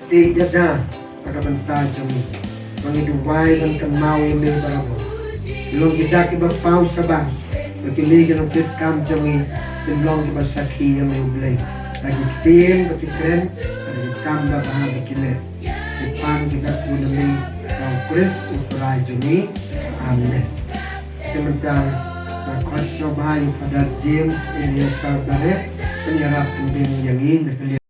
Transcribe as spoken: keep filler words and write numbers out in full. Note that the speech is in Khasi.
Te ïada ha ka bynta jong ngi, ba ngi duwai ban kynmaw ïa me barabor. Long ki da kiba paw shabar, ba kine ki nongtrei kam jong ngi kin long kiba sakhi ïa me U Blei. Ba ki ktien, ba ki kren, ba ki kam ba bha ba ki leh, ki pan ki da ku na me, ha U Khrist U Trai jong ngi. Amen. Te mynta nga khot sngewbha ïa u Father James Elias Barret, pynïarap pynbeiñ ïa ngi na ka liang